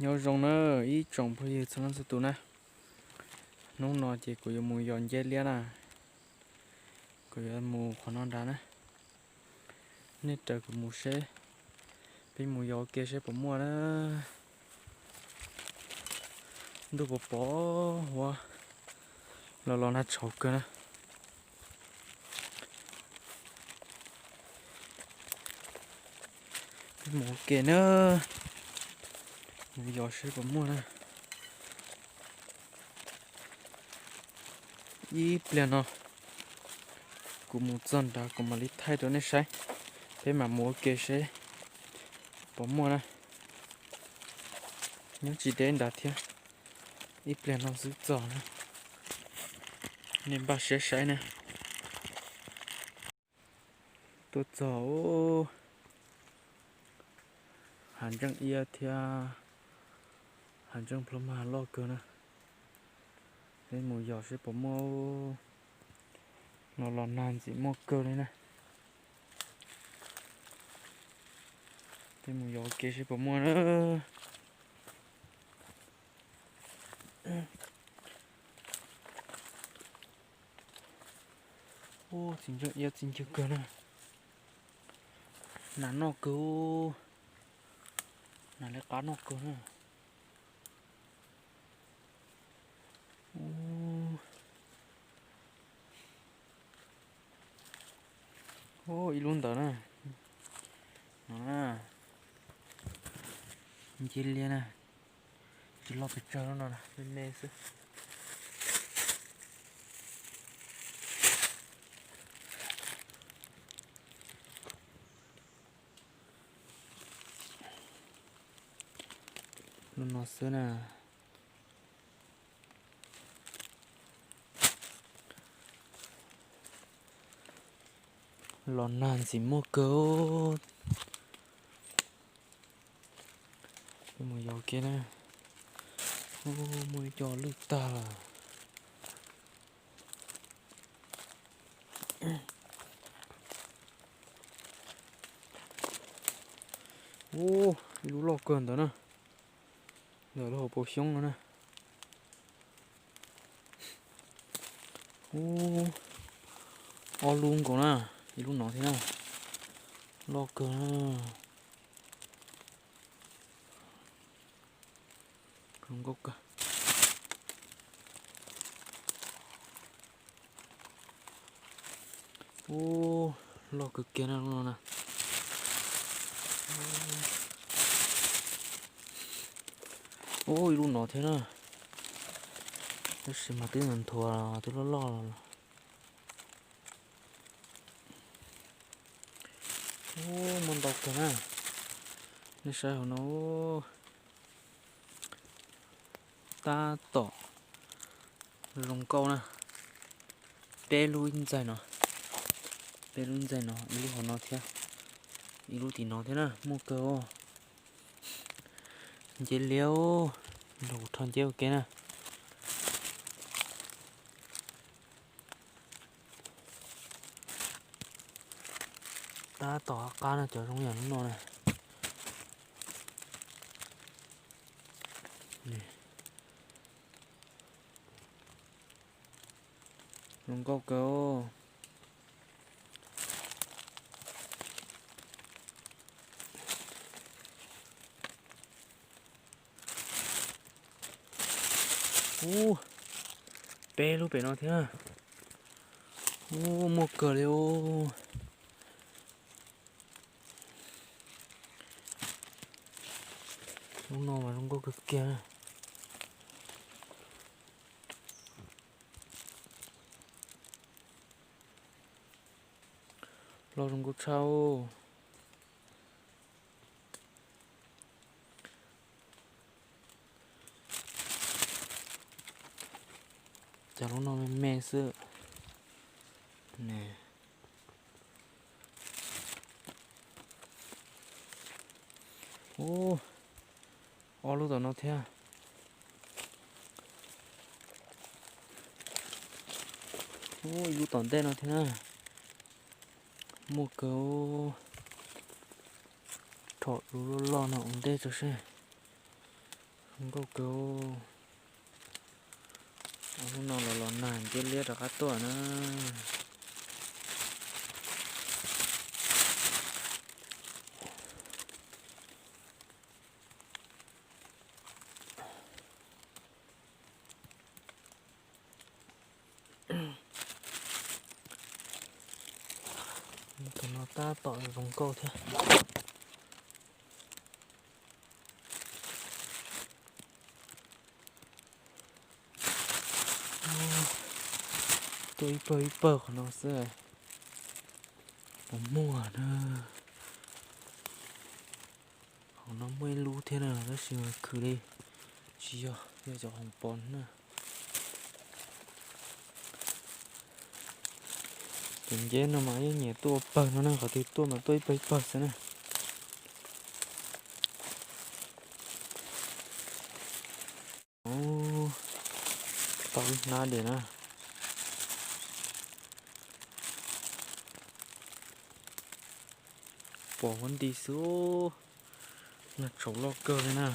Nyob zoo na ib tsoom phooj ywg txhua leej txhua tus na. Hnub no ces kuv yuav mus yos nceb liab na. Kuv yuav mus qhov no nrad na. Nej raws kuv mus seb, peb mus yos ua ke seb puas muaj na. Ntuj pos pos huab, los los nag tshauv kawg na. Peb mus ua ke na, mus yos seb puas muaj na. Ib pliag no kuv mus txog nrad kuv mam li thaij rau nej saib. Peb mam mus ua ke seb puas muaj na. Nyob tsis deb nrad thiab, ib pliag no xwb txog na. Nej npaj siab saib na. Tuaj txog, hav ntseej iab thiab hav ntseej plhuav mag loj kawg na. Peb mus yos seb puas muaj. Los los nag ntxim muaj kawg li na. Peb mus yos ua ke seb puas muaj na. Ub, txiv ntseej iab txi ncw kawg na. Nas noj kawg, nas li qab noj kawg na. Ub, ib lub ntawd na. No na, nceb liab na, tsis loj pes tsawg lub no na, me me xwb. Lub no xwb na. Los nag ntxim muaj kawg. Mus yos kiag na. Ub, muaj ib co lwj tag lawm. Ub, ib lub loj kawg ntawd na. Ntawm lub hauv paus xyoob no na. Ub, ob lub nkaus na, ib lub no thiab na. Loj kawg na. Zoo nkauj kawg. Ub, loj kawg kiag na lub no na. Ub, ib lub no thiab na. Tab sis mas twb nthuav, twb loj loj los. Ub, muaj ntau kawg na. Nej saib hauv no. Tab tom zoo nkauj na. Peb lub ntxaij no, peb lub ntxaij no, ib lub hauv no thiab, ib lub tim no thiab na, muaj kawg. Nceb liab, nrog kuv rho nceb ua ke na. Tab tom qab qab no cov zoo yam lub no na. Zoo nkauj kawg. Ub, peb lub pem no thiab. Ub, muaj kawg li os. Lub no mas zoo nkauj kawg kiag. Loj zoo nkauj tshaj. Cas lub no me me xwb. Ub, ob lub tom no thiab. Ub, ib lub tom ntej no thiab na. Muaj kawg. Rho lub loj loj no ua ntej tso seb. Zoo nkauj kawg. Hnub no los los nag nciab liab rov qab tuaj na. Tus no tab tom zoo nkauj thiab. Tuaj ib pawg ib pawg qhov no xwb. Puas muaj na? Qhov no muaj ib lub thiab na, tab sis khwv li tsis yog, yog cov hoom pos na. Cov nceb no mas yeej nyiam tuaj ua pawg no na, qhov twg tuaj mas tuaj ib pawg ib pawg xwb na. Tau ib hnab diam na. Pom huab nti xwb. Nag tshauv loj kawg li na.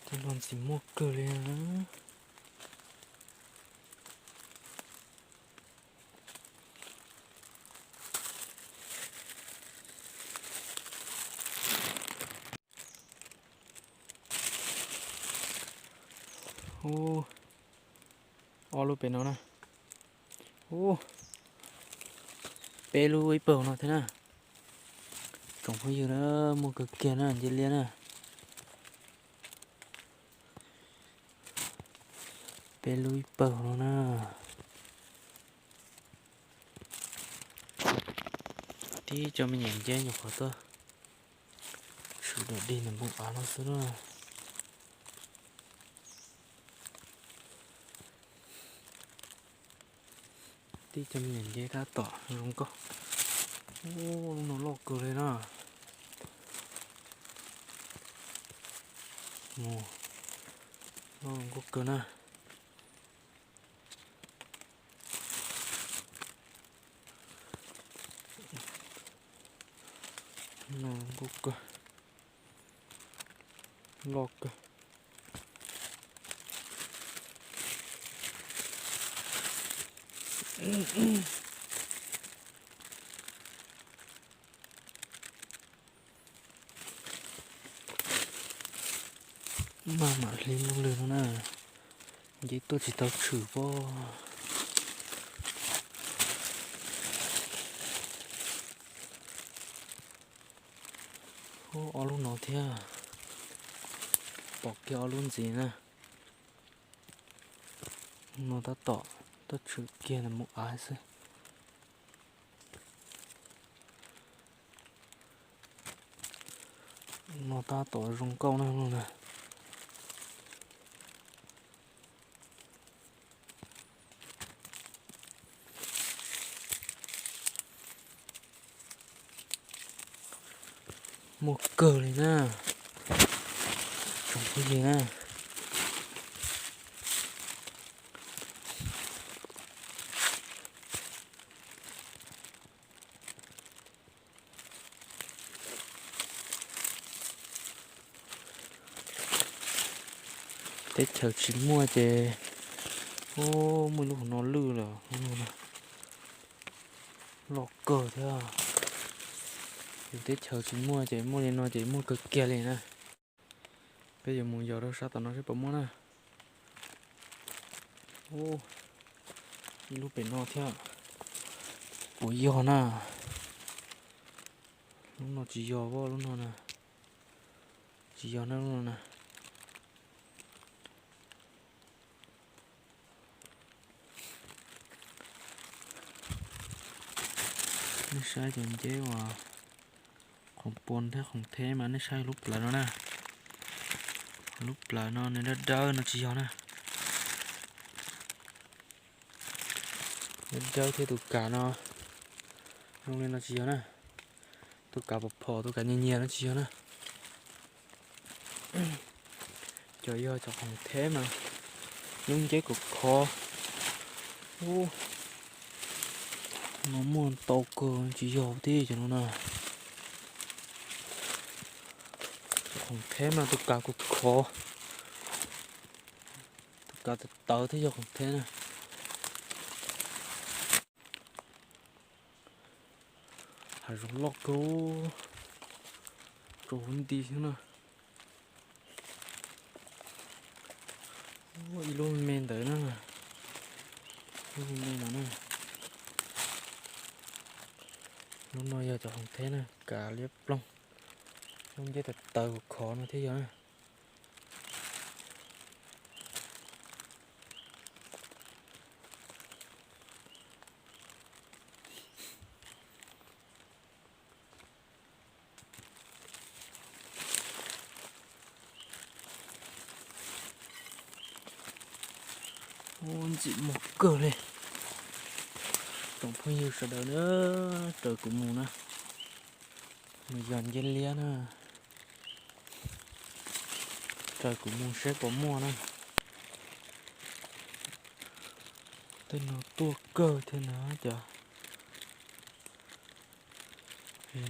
Tej no ntxim muaj kawg li na. Ub, ob lub pem no na. Ub, peb lub ib pawg no thiab na. Tsoom phooj ywg na, muaj kawg kiag na, nceb liab na. Peb lub ib pawg no na. Tib co me nyuam nceb nyuam qhuav tuaj tshwm dam dig nws npoo av no xwb na. Tib co me nyuam nceb tab tom zoo nkauj. Ub, lub no loj kawg li na. Mus, loj zoo nkauj kawg na. No zoo nkauj kawg, loj kawg. Maj mam hliv lub lwg no na, nceb tuaj tsis tau tshwm pob. Ub, ob lub no thiab, pom kiag ob lub ntxiv na. No tab tom tuaj tshwm kiag nws mus av xwb. No tab tom zoo nkauj na no na. Muaj kawg li na, tsoom phooj ywg na. Teb chaws tsis muaj ces, ub, muaj lub hauv no lwj lawm, loj kawg thiab. Yus teb chaws tsis muaj ces muaj li no ces muaj kawg kiag li na. Peb yuav mus yos rau sab tom no seb puas muaj na. Ub, ib lub pem no thiab. Puas yog na? Lub no tsis yog, lub no na. Tsis yog na, lub no na. Nej saib cov nceb uas khoom pos thiab khoom theb mas nej saib lub plawv no na. Lub plawv no nws dawb dawb no tsis yog na. Dawb dawb thiab tus kav no zoo li no tsis yog na. Tus kav phom phom, tus kav nyias nyias no tsis yog na. Cov yog cov khoom theb mas lub nceb khov khov. Ub, no muaj ntau kawg tsis yog thiab cov no na. Cov khoom theb mas tus kav khov khov, tus kav tawv tawv thiab yog khoom theb na. Hav zoov loj kawg, tsaus huv nti xwb na. Ib lub me ntawd na, lub me no na. Lub no yog cov khoom theb na, kav liab ploog, lub nceb tawv tawv khov khov no thiab yog na. Ub, ntxim muag kawg li. Tsoom phooj ywg sawv daws na, raws kuv mus na, mus yos nceb liab na, raws kuv mus saib puas muaj na. Tej no tuaj kawg thiab na cov,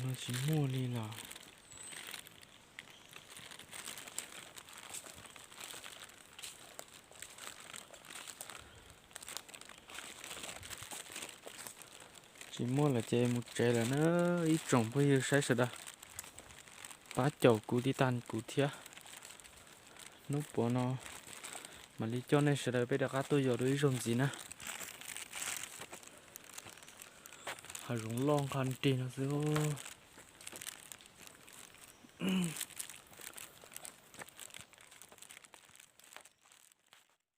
no tsis muaj li los. Tsis muaj lawm ces mus tsev lawm na. Ib tsoom phooj ywg saib sawv daws, pab caum kuv tij tag kuv thiab. Hnub puav no mam li coj nej sawv daws peb rov qab tuaj yos dua ib zaug ntxiv na. Hav zoov loj nqha nrig no xwb.